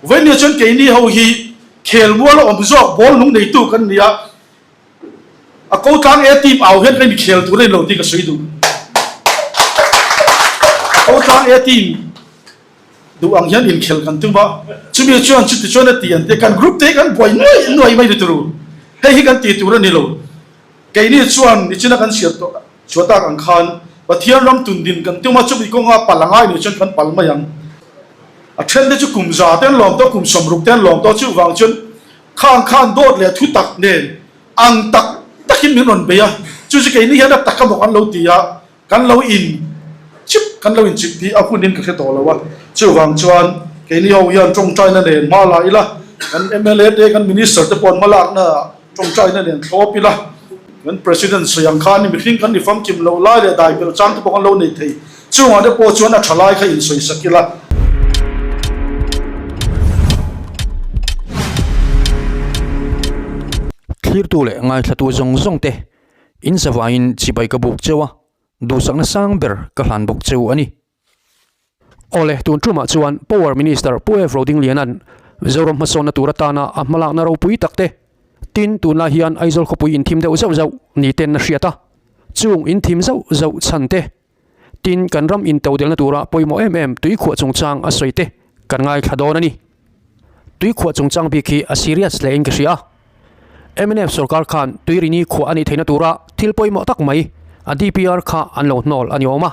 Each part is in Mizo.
Vawinia chuan keini ho hi khelmual a awm zawk ball nung neitu kan ni a, a ko tlang e team au hian kan inkhel tur a ni lo tih ka sawi duh. A ko tlang e team duh ang hian inkhel kan tum a, chumi chuan chuti chuan a ti an tia, kan group te hi kan buai nuai nuai mai ni turu. Hei hi kan tih tur a ni lo. Keini chuan nichina kan chhiar tawh chhuah tak ang khan Pathian ram tundin kan tum a, chumi kawnga pal a ngai nih chuan kan pal mai ang. A then te chu kum za te an lawm tawh, kum 60 te an lawm tawh, chuvang chuan khang khan dawt leh thu tak nen ang tak takin min rawn bei a, chu chu keini hian a tak a maw kan lo ti a, Kan lo in chip, kan lo in chip tih a hunin ka hre tawh lo a, chuvang chuan keini ho hian tawngtaina nen hma la ila, kan mla te, kan minister te pawh an hma lakna ah tawngtaina nen thlawp ila, kan president sawi ang khan mihring kan ni famkim loh lai leh dai pelh chang te pawh kan lo nei thei, chungah te pawh chuan a tha lai kha in sawi sak ila. Thlirtu leh ngaithlatu zawng zawng te In zavaiin chibai ka buk cheu a, duhsakna sang ber ka hlan bawk cheu a ni. Awle, tun tumah chuan Power Minister Pu F. Rodingliana'n Zoram hmasawnna tur atana a hmalakna ropui tak te, tin tunlai hian Aizawl khawpui inthim deuh zauh zauh ni ten a hriat a, chung inthim zauh zauh chhan te, tin kan ram intodelna tura pawimawh em em tuikhuah chungchang a sawi te kan ngaithla dawn a ni. Tuikhuah chungchang bik hi a serious hle in ka hria. Mnf sorkar khan tuirini khuah a nih theihna tura thil pawimawh tak mai a DPR kha an lo hnawl a ni awm a.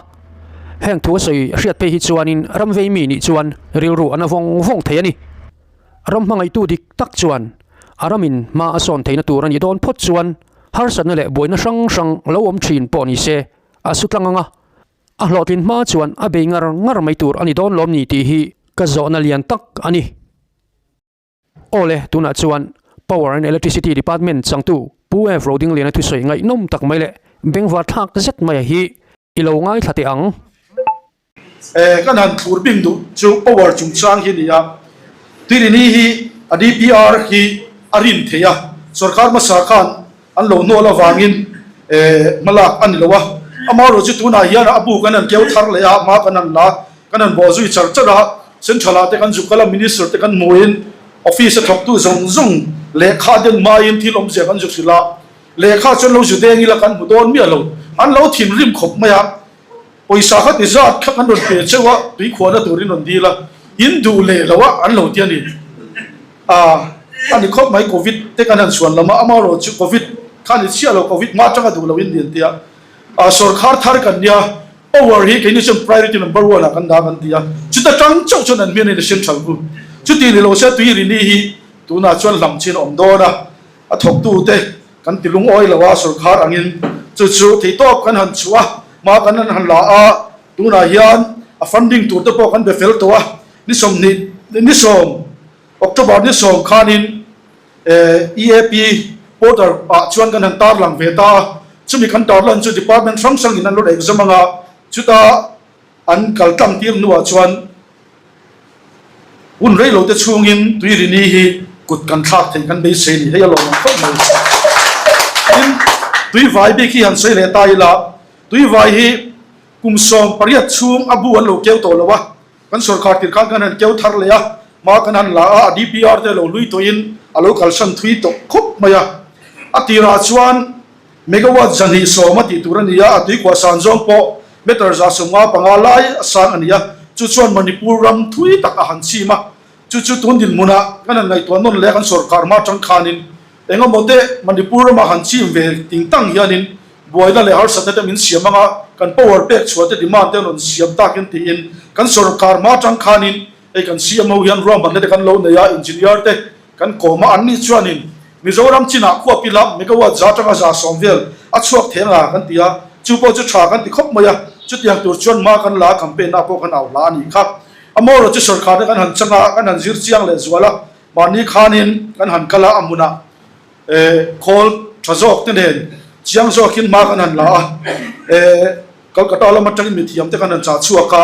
Heng thu a sawi hriat phei hi chuanin ram vei mi nih chuan rilru a na vawng vawng thei a ni. Ram hmangaihtu dik tak chuan a ramin hma a sawn theihna tur a nih dawn phawt chuan harsatna leh buaina hrang hrang lo awm thin pawh ni se a su tlang ang a. A hlawhtlin hma chuan a bei ngar ngar mai tur a ni dawn lawm ni tih hi ka zawhna lian tak a ni. Awle, tunah chuan Power and Electricity Department changtu Pu F. Rodingliana thusawi ngaihnawm tak mai leh bengvar thlak zet maia hi i lo ngaithla teh ang. Kan han thlur bing duh chu power chungchang hi a ni a, Tuirini hi a DPR hi a rin thei a, sorkar hmasa khan An lo hnual avangin hmalak a ni lo a, amaherawh chu tunah hian a bu kan han keu thar leh a, hma kan han la, kan han bawh zui char char a, Central ah te kan zuk kal a, Minister te kan hmuin Office a thawktu zawng zawng lehkha den hmain thil awmzia kan zuk hrilh a, lehkha chuan lo zu deng ila kan hmu dawn miah lo, an lo thinrim khawp mai a, pawisa kha ti zat kha kan rawn pe cheuh a, tuikhuahna turin rawn dil a, in duh leh lo a an lo ti a ni. A a ni khawp mai Covid te kan han chhuan lam a, amaherawh chu Covid kha ni chiah lo, Covid hma atanga duh loin lian tia a sawrkhar thar kan nia, power hi keini chuan priority number one ah kan dah kan ti a, chuta tang chauh chuan an hmian in a central khu chuti ni lo se tui rini hi tunah chuan hlam chin a awm dawn a, a thawktu te kan ti lungawi lo a sawrkhar angin chu chu theihtawp kan han chhuah a, hma kan han la a, tunah hian a funding tur te pawh kan be fel tawh a, ni 20 ni 10 October ni 10 khanin EAP portal ah chuan kan han tarlang ve ta a, chumi kan tarlan chu department hrang hrangin an rawn exam anga chuta an kal tlang tir hnuah chuan hun rei lo te chhungin Tuirini hi kut kan thlak thei kan beisei ni hei a lawm ang khawp mai. Tin, Tuivai bik hi han sawi leh ta ila, Tuivai hi kum 18 chhung a bu an lo keu tawh lo a, Kan sorkar tir khan kan han keu thar leh a, hma kan han la a, a DPR te lo hlui tawhin a lo kalsan thui tawh khawp mai a. A tirah chuan megawatt 210 a tih tur a ni a, a tuikhuah san zawng pawh meter 155 lai a sang a ni a, chu chuan Manipur ram thui tak a han chim a, chu chu tun dinhmunah kan han ngaihtuah nawn leh a kan sorkar hma atang khanin engemaw te Manipur ramah han chim ve ting tang hianin Buaina leh harsatna te min siam anga kan power pek chhuah te demand te an rawn siam takin tiin kan sorkar hma atang khanin hei kan CMO hian ruahmanna te kan lo nei a, engineer te kan kawm a, anni chuanin Mizoram chinah khuap ila megawatt 100 tanga 110 vel a chhuak thei anga kan ti a, chu pawh chu tha kan ti khawp mai a, chutiang tur chuan hma kan la a, campaign ah pawh kan au hla a nih kha. Amaherawh chu sorkar te kan han chang a, kan han zir chiang leh zual a, mahni khanin kan han kal a, a hmunah Khawl tha zawk te nen chiang zawkin hma kan han la a, Kolkata lam atangin mithiam te kan han chah chhuak a,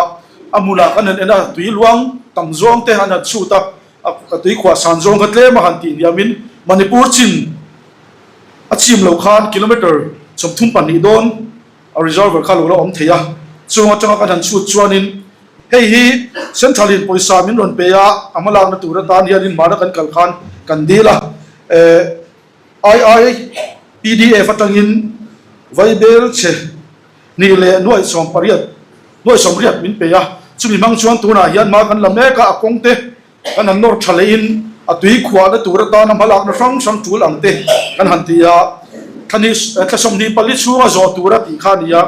a hmunah kan han en a, tui luang tam zawng te an han chhut a, a tui khuah san zawng kha tlem a han tih hniamin Manipur chin a chim loh khan kilometre 32 dawn a reservoir kha lo la awm thei a, chung atanga kan han chhut chuanin. Hei hi Central in pawisa min rawn pe a, a hmalakna tur atan hianin hmana kan kal khan kan dil a. IIPDF atangin Vaibel chhe hnih leh nuaih 80, nuaih 80 min pe a, chumi hmang chuan tunah hian hma kan la mek a, a kawng te kan han nawr tha lehin a tui khuahna tur atana hmalakna hrang hrang tul ang te kan han ti a, thla thla 24 chhunga zawh tura tih kha a ni a,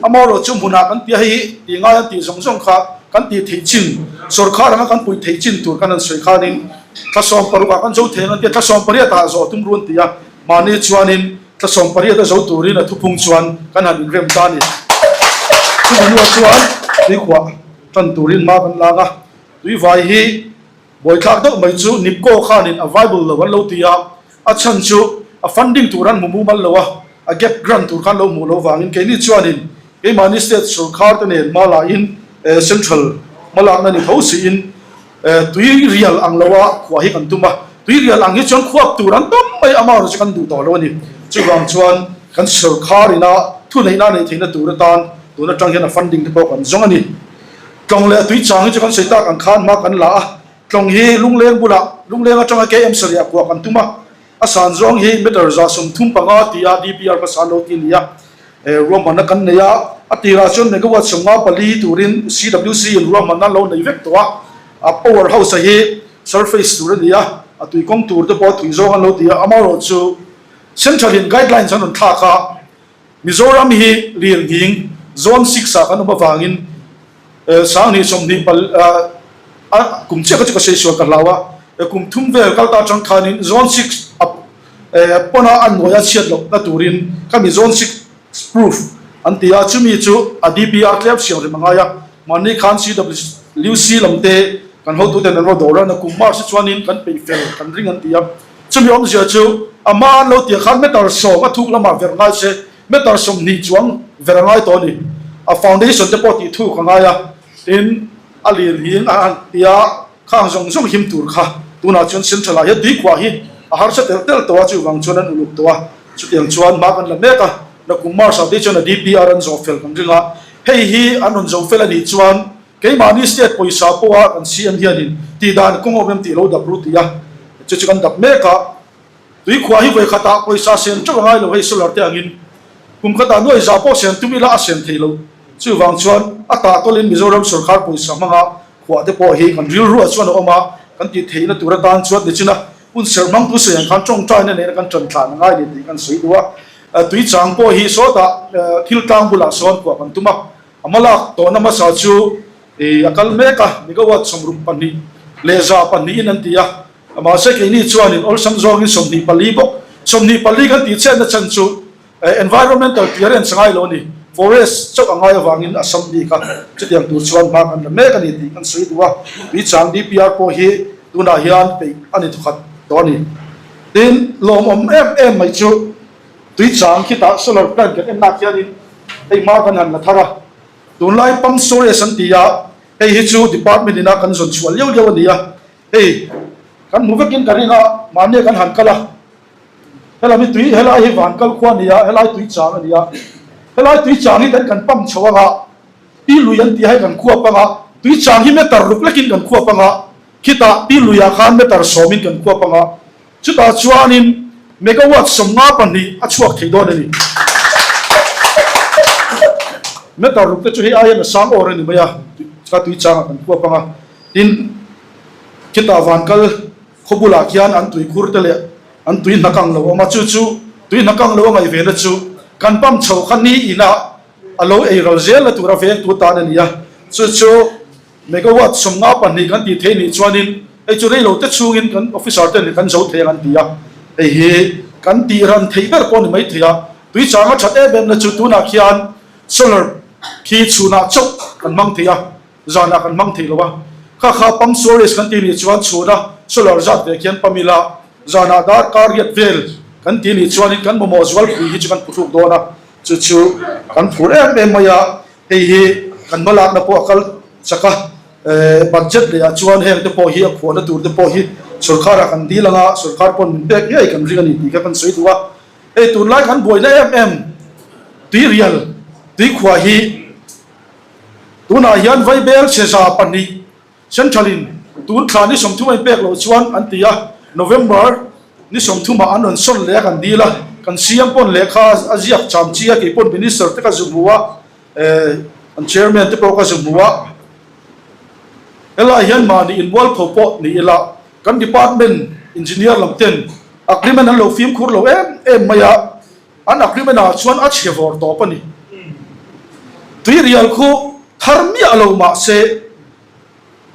amaherawh chu hmunah kan ti a, hei hi tih ngai an tih zawng zawng kha kan tih theih chin, sawrkhar anga kan puih theih chin tur kan han sawi khanin Thla 16 ah kan zo thei ang an ti a, thla 18 ah zawh tum ru an ti a, mahni chuanin thla 18 a zo turin a thuphung chuan kan han inrem ta a ni. Chumi hnuah chuan tuikhuah tan turin hma kan lak a, tuivai hi buaithlak deuh mai chu NIPCO khanin a viable lo an lo ti a, a chhan chu a funding tur an hmu mumal lo a, a gap grant tur khan lo hmuh loh vangin keini chuanin keimahni state sorkar te nen hma lahin central hmalakna ni tho siin Tui rial ang lo a khuah hi kan tum a, tui rial ang hi chuan khuap tur an tam mai amaherawh chu kan duh tawh lo a ni. Chuvang chuan kan sorkar ina thuneihna neih theihna tur atan tun atang hian a funding te pawh kan zawng a ni. Tlawng leh tui chang hi chu kan sawi tak ang khan hma kan la a, tlawng hi lungleng bulah lungleng atanga KM sarih ah khuah kan tum a, A san zawng hi meter 135 tia DPR hmasa an lo ti a ni a, ruahmanna kan nei a, a tirah chuan megawatt 54 turin CWC in ruahmanna an lo nei vek tawh a, a power house a hi surface tur a ni a, a tui kawng tur te pawh a tui zawng an lo ti a, amaherawh chu Central in guidelines an rawn thlak a, Mizoram hi lirnghing Zone 6 ah kan awm avangin 2020 a kum chiah kha chu ka sawi sual ka hlau a, kum thum vel kal ta atang khanin Zone 6 a pawna a nuai a chhiat loh na turin khami Zone 6 proof an ti a, chumi chu a DPR tlem siam rem a ngai a, mahni khan CWC lam te kan hotuten an rawn dawr a, nakum March hi chuanin kan peih fel kan ring an ti a. Chumi awmzia chu a hma an lo tih khan meter 10 a thuk lamah ver ngai se, meter 20 chuang ver a ngai tawh a ni. A foundation te pawh tih thuk a ngai a, tin a lir hing a han tia khang zawng zawng him tur kha tunah chuan central ah hian tuikhuah hi a harsa telh telh tawh a, chuvang chuan an uluk tawh a, chutiang chuan hma kan la mek a, nakum March ah te chuan a DPR an zawh fel kan ring a, hei hi an rawn zo fel a nih chuan Keimahni state pawisa pawha kan CM hianin tihdan kawng awm em tih lo dap ru ti a, chu chu kan dap mek a. Tuikhuah hi vawi khatah pawisa sen teuh a ngai lo hei solar te angin kum khatah nuai zah pawh sen tum ila a sen thei lo. Chuvang chuan a tah tawlhin Mizoram sorkar pawisa hmanga khuah te pawh hi kan rilruah chuan a awm a, kan tih theihna tur atan chuan nichina hun serh hmangtu sawi ang khan tawngtaina nena kan tan thlan a ngai ni tih kan sawi duh a. Tuichang pawh hi sawtah thil tlang bulah sawn khuah kan tum a. A hmalak tawhna hmasa chu a kal mek a, megawatt 62 leh 200 in an ti a, mahse keini chuanin awlsam zawngin 24 bawk, 24 kan tih chetna chhan chu environmental clearance a ngai lo a ni, forest chauh a ngai avangin a sam bik a, chutiang tur chuan hma kan la mek a ni tih kan sawi duh a, tuichang DPR pawh hi tunah hian peih a ni thawkhat tawh a ni. Tin, lawmawm em em mai chu Tuichang khitah solar plant kan ennak hianin hei hma kan han la thar a, tunlai pump storage an ti a, hei hi chu department ina kan zawn chhuah liau liau a ni a, hei kan hmu vekin ka ring a, mahni kan han kal a, helami tui helai hi van kal khua a ni a, helai tuichang a ni a, helai tuichang hi kan kan pump chho anga pi lui an ti a, hei kan khuap anga tuichang hi meter ruk lekin kan khuap anga khitah pi luiah khan meter 10 in kan khuap anga. Chutah chuanin megawatt 52 a chhuak thei dawn a ni. Meter ruk te chu hei aiin a sang awr a ni mai a, ka tui changah kan khuap ang a. Tin, khitah van kal khaw bulah khian an tui khur te leh an tui hna kang lo a awm a, chu chu tui hna kang lo a ngaih ve na chu kan pump chho kha ni inah a lo ei ral zel na tura vengtu tan a ni a, chu chu Megawatt 52 kan tih theih nih chuanin hei chu reilo te chhungin kan officer te nih kan zo thei ang an ti a, hei hi kan tih ran theih ber pawh a ni mai thei a, tui chang a that em em na chu tunah khian solar khi chhunah chauh kan hmang thei a, zanah kan hmang thei lo a, kha kha pump storage kan tih nih chuan chhuna solar zat ve khian pump ila zanah darkar riat vel kan tih nih chuanin kan mamawh zualpui hi chu kan phuhruk dawn a, chu chu kan phur em em mai a. Hei hi kan hmalakna pawh a kal chak a, budget leh ah chuan heng te pawh hi a khuahna tur te pawh hi sorkharah kan dil ang a, sorkar pawn min pek ngei kan ring a ni tih kha kan sawi duh a. Hei tunlai kan buaina em em tuirial tuikhuah hi. Tunah hian Vaibel chheza pahnih Central in tun thla ni 30 a inpek loh chuan an ti a, November ni 30 ah an rawn sawn leh a kan dil a, kan CM pawn lehkha a ziak cham chi a, kei pawn Minister te ka zu hmu a, an Chairman te pawh ka zu hmu a. Helai hian mahni inmualpho pawh ni ila kan department engineer lam ten agreement an lo fimkhur lo em em mai a, an agreement ah chuan a chhe vawr tawp a ni. Tuirial khu thar miah lo mah se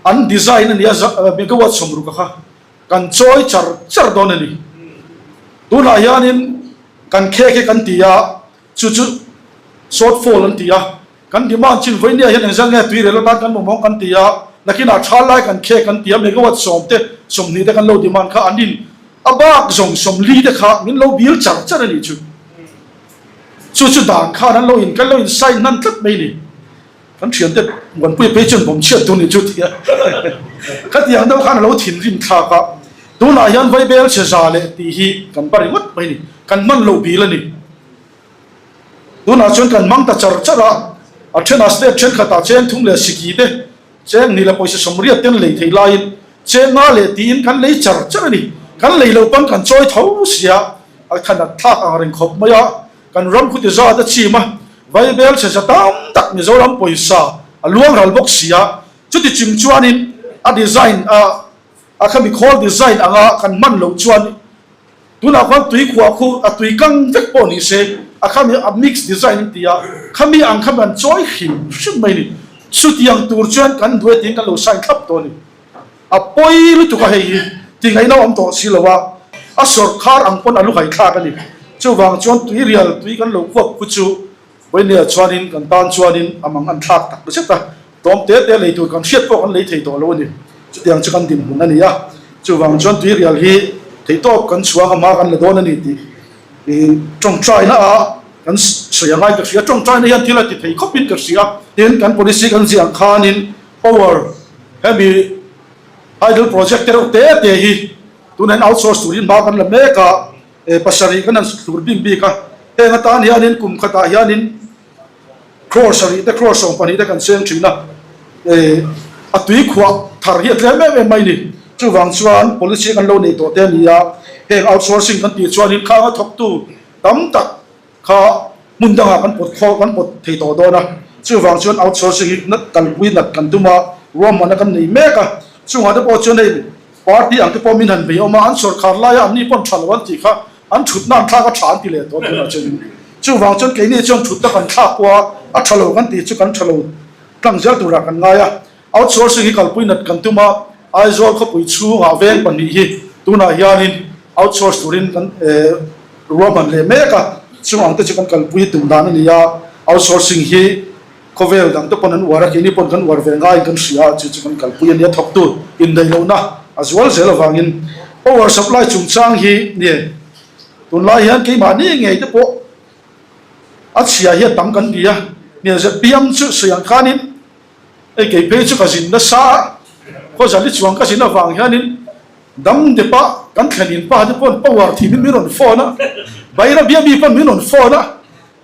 an design a nia megawatt 60 kha kan chawi char char dawn a ni. Tunah hianin kan khek hi kan ti a, chu chu short fall an ti a, Kan demand chin vawinia hian engzal nge tui rel atan kan mamawng kan ti a, nakinah tha lai kan khek kan ti a, megawatt 10 te 20 te kan lo demand kha an in a bak zawng 40 te kha min lo bil char char a nih chu. Chu chu dan khan an lo in kan lo in sign hnan tlat mai ni. Kan thiante Muanpuia phei chuan bawm chhiat tur nih chu ti a. Khatiang deuh khan a lo thinrim thlak a, tunah hian vaibel chhe za leh tih hi kan ba ringawt mai ni, kan hman lo bil a ni. Tunah chuan kan hmang ta char char a, a thenah state thenkhatah cheng thum leh siki te, cheng hnih leh pawisa 80 te an lei thei laiin cheng nga leh tiin kan lei char char a ni. Kan lei lo pawn kan chawi tho sia, a than a thlak ang reng khawp mai a, kan ram khuti zat a chim a, Vaibel chhe za tam tak Mizoram pawisa a luang ral bawk sia, chuti ching chuanin a design a a khami khawl design anga kan hman loh chuan Tunah khuan tui khuah khu a tui kang vek pawh ni se, a khami a mix design an ti a, khami ang khami an chawi hrim hrim mai ni. Chutiang tur chuan kan duai tiin kan lo sign thlap tawh a ni. A pawi lutuk a hei hi ti ngaihna awm tawh si lo a, a sawrkhar ang pawn a lu haithlak a ni. Chuvang chuan tui rial tui kan lo khuap khu chu Vawinia chuanin kan tan chuanin a mang an thlak tak zet a, tlawm te te lei tur kan hriat pawh kan lei thei tawh lo a ni. Chutiang chu kan dinhmun a ni a, chuvang chuan tuirial hi theihtawp kan chhuang a hma kan la dawn a ni tih tawngtaina ah kan sawi a ngai ka hria. Tawngtaina hian thil a ti thei khawpin ka hria. Tin, kan policy kan ziah ang khanin power hemi hydel project te reuh te te hi tunah hian outsource turin hma kan la mek a. Pasarih kan han thlur bik bik a, heng atan hianin kum khatah hianin crore sarih te crore 12 te kan seng thin a, a tui khuah thar hi a tlem em em mai ni. Chuvang chuan policy kan lo nei tawh te a ni a, heng outsourcing kan tih chuanin khang a thawktu tam tak kha hmun dangah kan pawt khaw kan pawt thei tawh dawn a, chuvang chuan outsourcing hi nat kalpui nat kan tum a, ruahmanna kan nei mek a, chungah te pawh chuan hei party ang te pawh min han bei awm a, an sawrkhar laia anni pawn tha lo an tih kha an thutna an thlak a tha an ti leh tawh tunah chuan chuvang chuan keini chuan thutna kan thlak pawh a a tha lo kan tih chu kan tha lo tlang zel turah kan ngai a. Outsourcing hi kalpui nat kan tum a, Aizawl khawpui chhungah veng pahnih hi tunah hianin outsource turin kan ruahman leh mek a, chung ang te chu kan kalpui tum dan a ni a, outsourcing hi khawvel dang te pawn an uar a, keini pawn kan uar ve ngaiin kan hria a, chu chu kan kalpui a ni a, thawktu indaihlohna a zual zel avangin power supply chungchang hi nie tunlai hian keimahni ngei te pawh a chhia hi a tam kan ti a, nie zpm chu sawi ang khanin Hei kei phei chu ka zin nasa a, khawzali chuang ka zin avang hianin dam dep a kan thlen in pa te pawn power thimin min rawn phone a, Bairabia mi pawn min rawn phone a,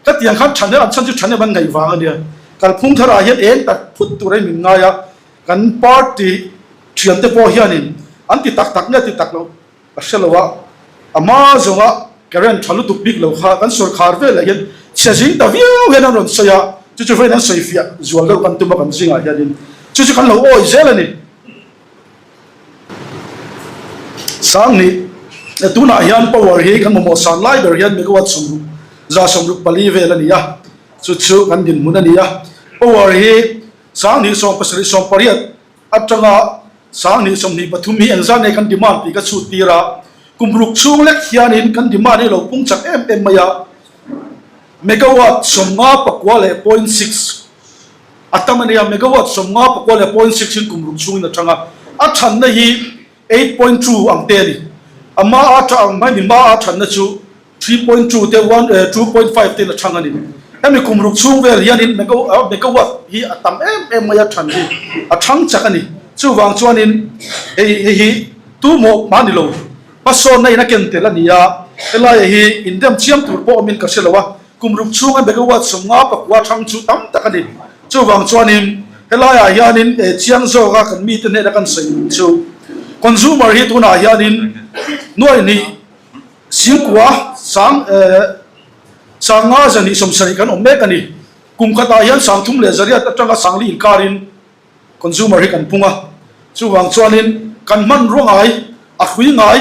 ka tiang khan Thahnem an chhan chu Thahnem an ngaih vang a nia. Kalphung tharah hian eng tak phut tur in min ngai a, kan party thiante pawh hianin an ti tak tak nge ti tak lo. Ka hre lo a, a hma zawnga current tha lutuk bik lo kha kan sawrkhar velah hian chhe zing ta viau hian an rawn sawi a, chu chu vawiin an sawi fiah zual deuh kan tum a kan zingah hianin chu chu kan lo awi zel a ni. Sanghnih, tunah hian power hi kan mamawh san lai ber hian megawatt 60, 164 vel a ni a, chu chu kan dinhmun a ni a, power hi 20 17 18 Atanga 2023 hi engzah nge kan demand tih ka chhut tir a, kum ruk chhung lek hianin kan demand hi a lo pung chak em em mai a, megawatt 54 leh point six a tam a nia, megawatt 54 leh point six in kum ruk chhungin a chang a, a thanna hi 8.2 ang te a ni, a hma a tha ang mai mi hma a thanna chu 3.2 te one eh 2.5 te in a chhang a ni. Hemi kum ruk chhung vel hianin megawatt hi a tam em em mai a than hi a chhang chak a ni. Chuvang chuanin hei hei hi tu mawh mah ni lo hmasawnna in a ken tel a ni a, helai hi indem chiam tur pawh awmin ka hre lo a, kum ruk chhunga megawatt 54 chhang chu tam tak a ni. Chuvang chuanin. Helaiah hianin chiang zawka kan mite hnena kan sawi duh chu consumer hi tunah hianin nuai hnih singkua sang sanga zahnih 70 kan awm mek a ni. Kum khatah hian 3,100 atanga 4,000 inkarin consumer hi kan pung a. Chuvang chuanin kan hmanrua ngai, a hrui ngai,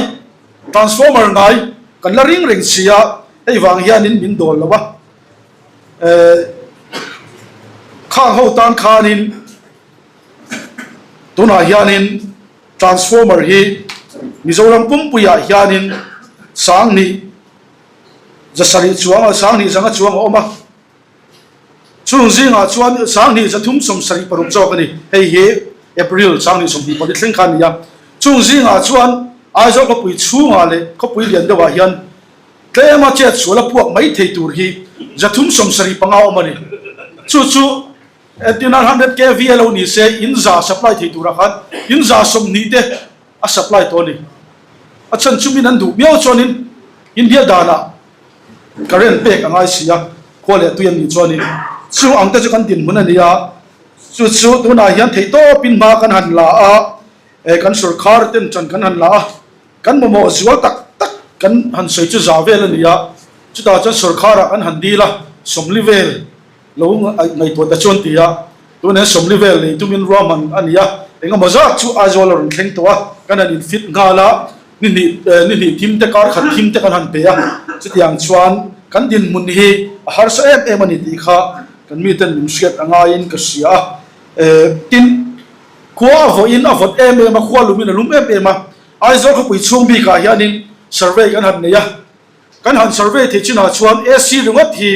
transformer ngai kan la ring reng si a, hei vang hianin min dawl lo a. Khang ho tan khanin tunah hianin transformer hi Mizoram pumpuiah hianin 7,000 chuang 7,100 chuang a awm a. Chung zingah chuan 2376 zawk a ni. Hei hi April 2024 thleng kha a ni a. Chung zingah chuan Aizawl khawpui chhungah leh khawpui lian deuhah hian tlema chet sual a puak mai thei tur hi 375 awm a ni. Chu chu 900 kV a lo ni se in za supply thei turah khan in za 20 te a supply tawh a ni. A chhan chu min an duh miau chuanin India danah Current pek a ngai si a, khua leh tui an nih chuanin chu ang te chu kan dinhmun a ni a, chu chu tunah hian theihtawpin hma kan han la a, kan sorkar ten chan kan han la a, kan mamawh zual tak tak kan han sawi chu za vel a ni a, chutah chuan sorkarah kan han dil a, 40 vel lo ngaihtuah ta chuan ti a, tunah hian 40 vel nei tumin ruahman a ni a, engemaw zat chu Aizawl a rawn thleng tawh a, kan han infit nghal a. Ni hnih ni hnih thim te kar khat thim te kan han pe a, chutiang chuan kan dinhmun hi a harsa em em a ni tih kha kan miten min hriat a ngaiin ka hria a. Tin, khua a vawhin a vawt em em a, khua lumin a lum em em a, Aizawl khawpui chhung bikah hianin survey kan han nei a, kan han survey theih chinah chuan AC ringawt hi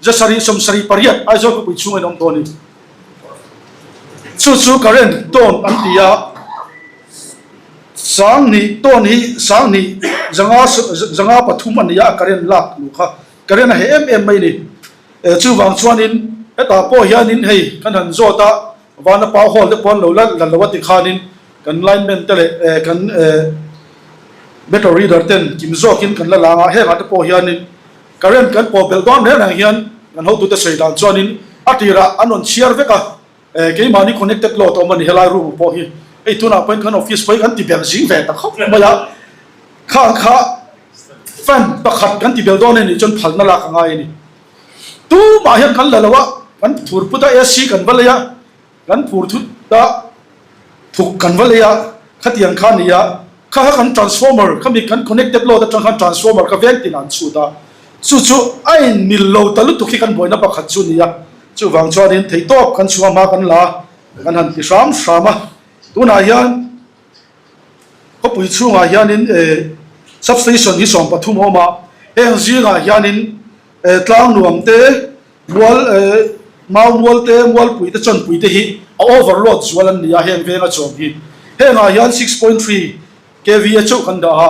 778 Aizawl khawpui chhung a inawm tawh a ni. Chu chu current tawn an ti a, 2000 tawn hi 2500 503 a ni a, current lak luh kha current a heh em em mai a ni. Chuvang chuanin hetah pawh hianin hei kan han zawt a, Vana pau hall te pawh an lo la la lo a ti khanin kan lineman te leh kan meter reader ten kim zawkin kan la lang a, hengah te pawh hianin Current kan pawh belh dawn reng reng hian kan hotute sawi dan chuanin a tirah an rawn chhiar vek a, keimahni connected load a awm a ni helai room pawh hi hei tunah pawhin kan office pawh hi kan ti belh zing ve ta khawp mai a, khang kha fan pakhat kan ti belh dawn a nih chuan phalna lak a ngai a ni. Tumah hian kan la lo a, kan phur put a AC kan va lei a, Kan phur thut a, thuk kan va lei a, khatiang kha a ni a, kha kha kan transformer khami kan connected load atang khan transformer kha veng tin an chhut a, chu chu a in mil lo ta lutuk hi kan buaina pakhat chu a ni a, chuvang chuanin theihtawp kan chhunga hma kan la kan han ti hram hram a, tunah hian khawpui chhungah hianin substation hi 13 a awm a, heng zingah hianin tlang nuam te Mual mau mual te, mualpui te, chawnpui te hi a overload zual an ni a, heng venga chawm hi. Hengah hian 6.3 kva chauh kan dah a,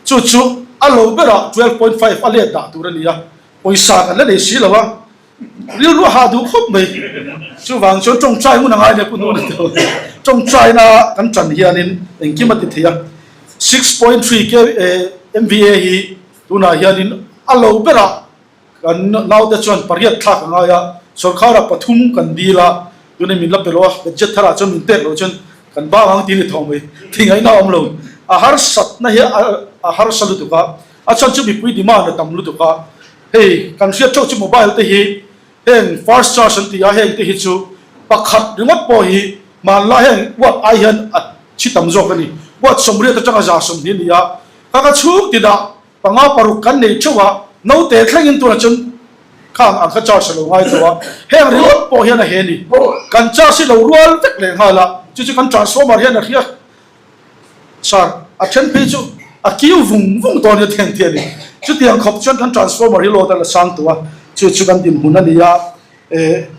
chu chu a lo berah 12.5 a let dah tur a ni a, pawisa kan la nei si lo a, rilru a hah duh khawp mai. Chuvang chuan tawngtai ngun a ngai nia Pu Hnuna te ho. Tawngtaina kan tan hianin engkim a ti thei a, 6.3 MVA hi tunah hianin a lo berah Kan naute chuan pariat thlak a ngai a, sawrkharah pathum kan dil a, tuna min la pe lo a, budget tharah chuan min pek loh chuan kan bang ang tih a ni tho mai, thingaihna a awm lo. A harsatna hi a harsa lutuk a, a chhan chu mipui demand a tam lutuk a, hei kan hriat theuh chu mobile te hi heng fast charge an ti a, heng te hi chu pakhat ringawt pawh hi hmanlai heng watt ai hian a thi tam zawk a ni, watt 80 atanga 120 a ni a, ka ka chhung tinah Panga paruk kan nei theuh a, naute thlengin tunah chuan khang ang kha charge a lo ngai tawh a, heng ringawt pawh hian a he ni. Kan charge hi lo rual vek leh nghal a, chu chu kan transformer hian a hria sar a then phei chu a kiu vung vung dawn nia theng thi a ni. Chutiang khawp chuan kan transformer hi load a la sang tawh a, chu chu kan dinhmun a ni a, eh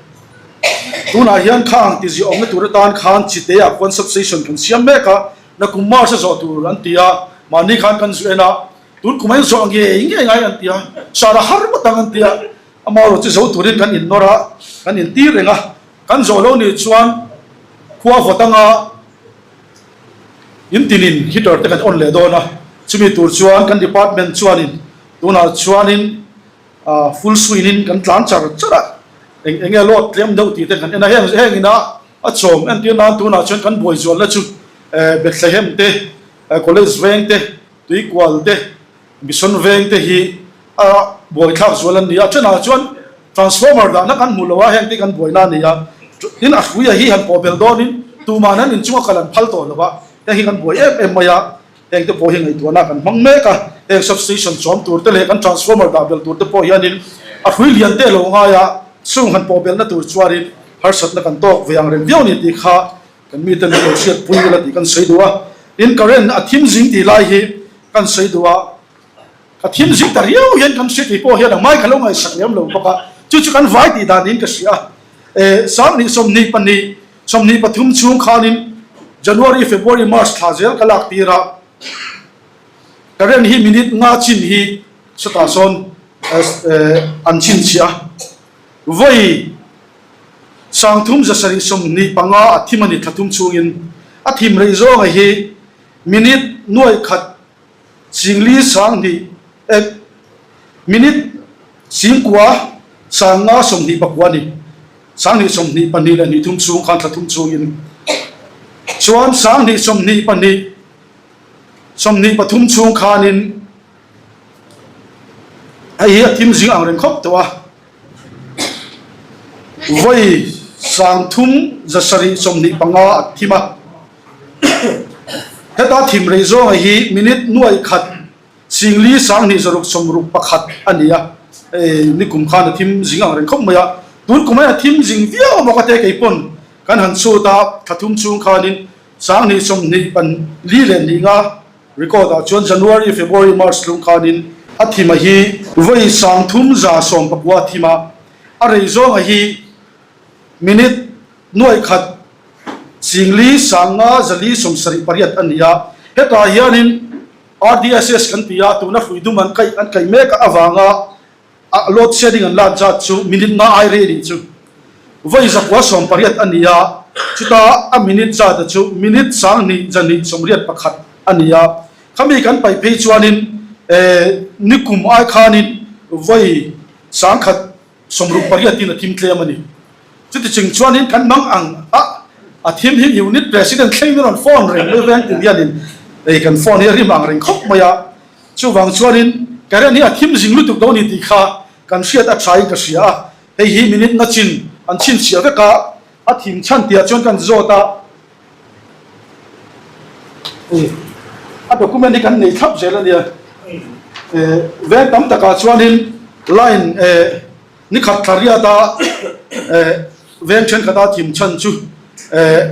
tunah hian khang ti ziah awmna tur atan khan chiteah khuan substation kan siam mek a, Nakum March a zawh tur an ti a, mahni khan kan zu en a, tun kum a inzawh ngei ngei ngai an ti a, sar a har ngawt ang an ti a, amaherawh chu zo turin kan innawr a, kan intir reng a, kan zawh lo nih chuan khua vawt anga in tinin heater te kan on leh dawn a, chumi tur chuan kan department chuanin tunah chuanin full swing in kan tlan char char a, eng enge load tlem deuh tih te kan en a, heng heng inah. A chawm entir nan tunah chuan kan buai zualna chu Bethlehem te, College veng te, Tuikual te, Mission veng te hi a buaithlak zual an ni a. Thenah chuan transformer dahna kan hmuh lo a, heng te kan buaina a ni a. Tin, a hruia hi han pawh belh dawnin tuman an inchunga kal an phal tawh lo a, heng hi kan buai em em mai a. Heng te pawh hi ngaihtuahna kan hmang mek a, heng substation chawm tur te leh kan transformer dah belh tur te pawh hianin a hrui lian te lo ngai a, chung han pawh belhna tur chuanin harsatna kan tawk ve ang reng viau ni tih kha kan mite min lo hriatpui ila tih kan sawi duh a. Tin, current a thim zing tih lai hi kan sawi duh a, a thim zing ta riau hian kan hria tih pawh hian a hmai ka lo ngaihsak lem lo bawk a, chu chu kan vai tih dan niin ka hria a. 20 22 23 chhung khanin January, February, March thla zel ka lak tir a, current hi minute nga chin hi sawtah sawn an chhinchhiah a, vawi 30 725 a thim a ni thla thum chhungin a thim rei zawnga hi minute nuai khat Singli 2000 ek minute 9000 529 a ni. 2022 leh hnih thum chhung khan thla thum chhungin chuan 2022 23 chhung khanin hei hi a thim zing ang reng khawp tawh a. Vawi 3725 a thim a. Heta thim rei zawnga hi minute nuai khat 40 2 6 60 pakhat a ni a, hei nikum khan a thim zing ang reng khawp mai a, tun kum hian a thim zing viau a bawk a te kei pawn kan han chhut a, thla thum chhung khanin 20 24 leh hnih nga record ah chuan January, February, March tlung khanin a thim a hi vawi 3119 a thim a, a rei zawnga hi minute nuai khat 4 5 4 70 8 a ni a, hetah hianin RDSS kan ti a, tuna hrui dum an kaih an kaih mek avanga a load shedding an lak zat chu minute nga ai rei nih chu vawi 918 a ni a, chuta a minute zat a chu minute 2 2 81 a ni a, khami kan paih phei chuanin nikum ai khanin vawi 100 60 in a thim tlem a ni. Chuti chung chuanin kan mang ang a, a thim hi unit president thleng in rawn phone reng mai veng tin hianin ei kan phone hi a rim ang reng khawp mai a, chuvang chuanin current hi a thim zing lutuk lo a ni tih kha kan hriat a tha in ka hria a, hei hi minute na chin an chhinchhiah vek a, a thim chhan tihah chuan kan zawt a, hei a document hi kan nei thlap zel a nia, veng tam takah chuanin line eh. Ni khat thla riata veng thenkhat a thim chhan chu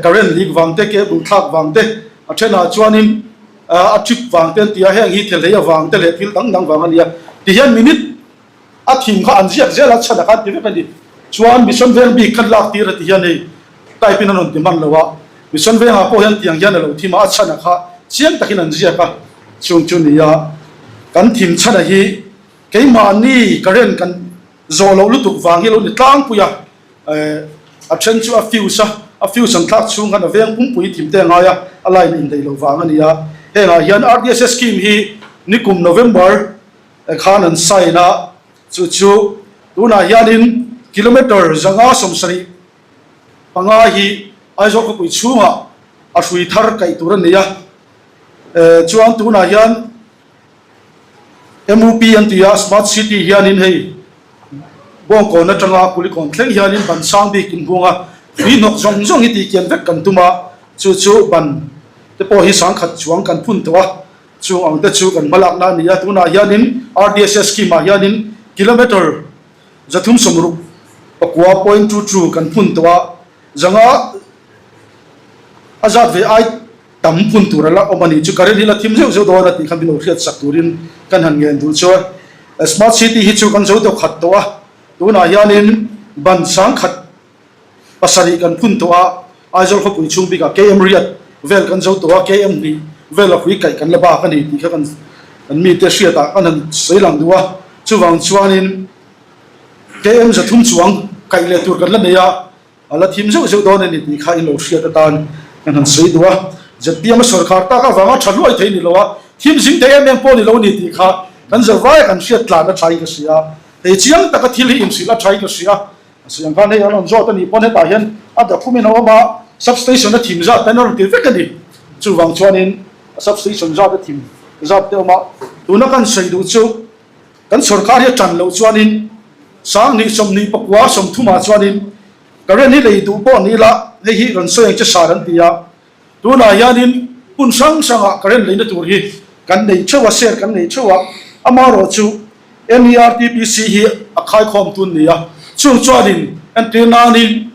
current leak vang te, cable thlak vang te, a thenah chuanin a trip vang te an ti a, heng hi thelhei avang te leh thil dang dang vang a ni a. Tihian minute a thim kha an ziak zel a, chhan a khan ti vek a ni. Chuan mission veng bik khan lak tir a ti hian hei type in an rawn ti hman lo a, mission vengah pawh hian tiang hian a lo thim a, a chhan a kha chiang takin an ziak a, chung chu ni a kan thim chhan a hi. Keimahni current kan zawh loh lutuk vang hi a lo ni tlangpui a, a then chu a fuse a, a fuse an thlak chhung khan a veng pumpui thim te a ngai a, a line indaih loh vang a ni a. Hengah hian RDSS scheme hi nikum November khan an sign a, chu chu tunah hianin kilometre 575 hi Aizawl khawpui chhungah a hrui thar kaih tur a ni a, chuan tunah hian MUP an ti a, Smart City hianin hei Bawngkawn atanga Kulikawn thleng hianin ban sang bik in hung a, hrui hnawk zawng zawng hi tihkian vek kan tum a, chu chu ban te pawh hi sangkhat chuang kan phun tawh a, chung ang te chu kan hmalakna a ni a, tunah hianin RDSS scheme ah hianin kilometre 360 pakua point two two kan phun tawh a, zanga a zat ve ai Tam phun tur a la awm a nih chu current hi la thim zeuh zeuh dawn a tih kha min lo hriat sak turin kan han ngen duh chu a. Smart city hi chu kan zo deuh khat tawh a, tunah hianin ban 1000 pasarih kan phun tawh a, Aizawl khawpui chhung bikah KM riat vel kan zo tawh a, KM hnih vel a hui kaih kan la bak a ni tih kha kan mite hriatah kan han sawi lang duh a, chuvang chuanin KM 300 chuang kaih leh tur kan la nei a. A la thim zeuh zeuh dawn a ni tih kha in lo hriat atan kan han sawi duh a. ZPM a sawrkhar tak avanga tha hluai thei ni lo a, thim zing thei em em pawh ni lo a ni tih kha kan zarvaia kan hriat tlan a thain ka hria a. Hei chiang taka thil hi inhrilh a thain ka hria a. A sawi ang khan hei an rawn zawt a nih pawn hetah hian a document a awm a. Substation a thim zat te an rawn ti vek a ni. Chuvang chuanin substation zat a thim zat te a awm a. Tuna kan sawi duh chu kan sorkar hi a tan loh chuanin 20 24 30 ah chuanin current hi lei duh pawh ni ila hei hi rawn sawi ang che sar an ti a. Tunah hianin hmun hrang hrangah current leina tur hi kan nei theuh a, share kan nei theuh a, amaherawhchu NERTPC hi a khaikhawm tun ni a, chung chuanin entir nanin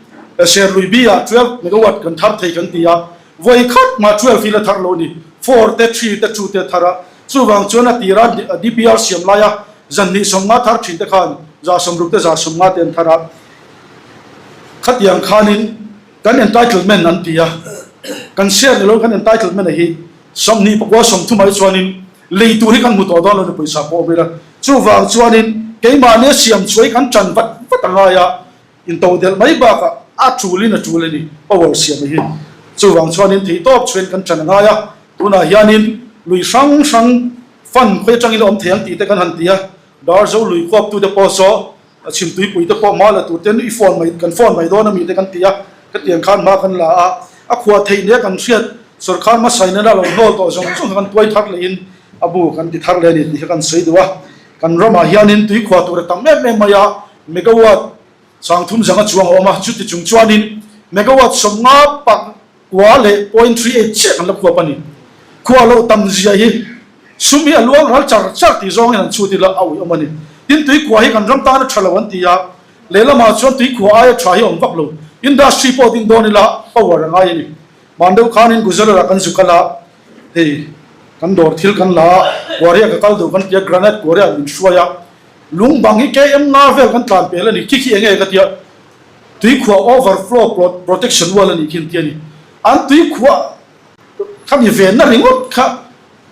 share lui bi-ah 12 megawatt kan thar thei kan ti a, vawi khat mah 12 hi la thar lo ni, four te, three te, two te a thar a, chuvang chuan a tira DPR siam laia zan hnih 50 thar thin te khan 60 te 150 te an thar a, khatiang khanin. Kan entitlement an ti a, kan share ni lo kan entitlement a hi 24 30 ai chuanin lei tur hi kan hmu tawh dawn lo ni pawisa pawh awm ila. Chuvang chuanin keimahni a siam chuai kan tan vat vat a ngai a, intodelh mai bakah a tulin a tul a ni power siam a hi. Chuvang chuanin theihtawp chuain kan tan a ngai a, tunah hianin lui hrang hrang fund khawi atangin a awm thei ang tih te kan han ti a, Darzo lui khuaptute pawh saw A chhimtuipui te pawh hma la tur ten i phone mai kan phone mai dawn a mi te kan ti a, ka tiang khan hma kan la a, a khuah theih nia kan hriat sawrkar hmasa in a lo hnawl tawh zawng zawng kha kan tuai thar leh in a bu kan ti thar leh a ni tih kha kan sawi duh a, kan ramah hianin tui khuah tur a tam em em mai a, megawatt 30 zanga chuang a awm a, chuti chung chuanin megawatt 50 pak Kua leh point 38 chiah kan la khuap a ni. Khuah loh tam zia hi sum hi a luang ral char char tih zawngin an chhut ila a uiawm a ni. Tin tuikhuah hi kan ram tan a tha lo an ti a, lehlamah chuan tuikhuah aia tha hi a awm vak lo. Industry pawh ding dawn ila power a ngai a ni. Hman deuh khanin Gujarat ah kan zu kal a, hei kan dawr thil kan la a, Kuaria ka kal duh kan ti a, granite Kuaria min hruai a, lung bang hi KM nga vel kan tlan pel a ni, khi khi enge ka ti a, Tuikhuah overflow protection wall a nih khi an ti a ni. An tuikhuah kha mi venna ringawt kha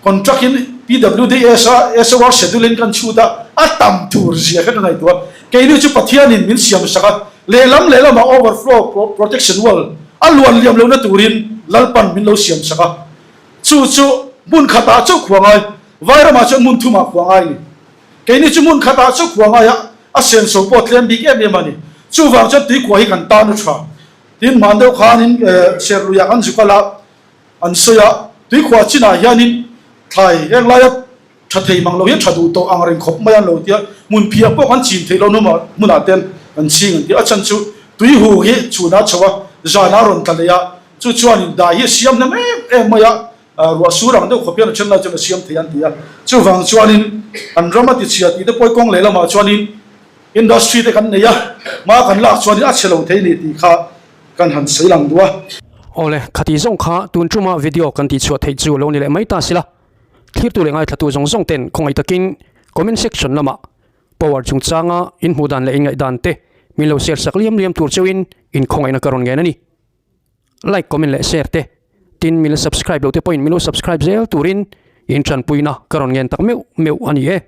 contract in PWDS a SOR schedule in kan chhut a, a tam tur zia kha ka ngaihtuah. Keini chu Pathianin min siam sak a, lehlam lehlamah overflow protection wall a luan liam lohna turin Lalpan min lo siam sak a. Chu chu hmun khatah chauh khuah ngai, Vairamah chuan hmun thumah khuah ngai a ni. Keini chu hmun khatah chu khua ngaia a senso pawh tlem bik em em a ni. Chuvang chuan tuikhuah hi kan tan a tha. Tin, hman deuh khanin Serluiah kan zu kal a, an sawi a, tuikhuah chinah hianin thlai heng laia tha thei mang lo hi a tha duh tawh ang reng khawp mai an lo ti a, hmun phiah pawh kan chin theih loh hmunah ten kan ching an ti a. A chhan chu tuihu hi chhunah a chho a, zanah a rawn tla leh a, chu chuanin dai hi a siam hnem em em mai a, Ruah sur ang deuh khawp hian a then lai chuan a siam thei an ti a. Chuvang chuanin an ram a tichhia tih te pawh kawng lehlamah chuanin industry te kan nei a, hma kan lak chuanin a chhe lo thei ni tih kha kan han sawi lang duh a. Awle, khati zawng kha tun tuma video kan tihchhuah theih chu lo ni leh mai ta sila. Thlirtu leh ngaithlatu zawng zawng ten khawngaih takin comment section lamah power chungchanga inhmuh dan leh inngaihdan te min lo share sak liam liam tur cheuhin inkhawngaihna ka rawn ngen a ni. Like, comment leh share te tin min la subscribe lo te pawhin min lo subscribe zel turin in tanpuina ka rawn ngen tak meuh meuh a ni e.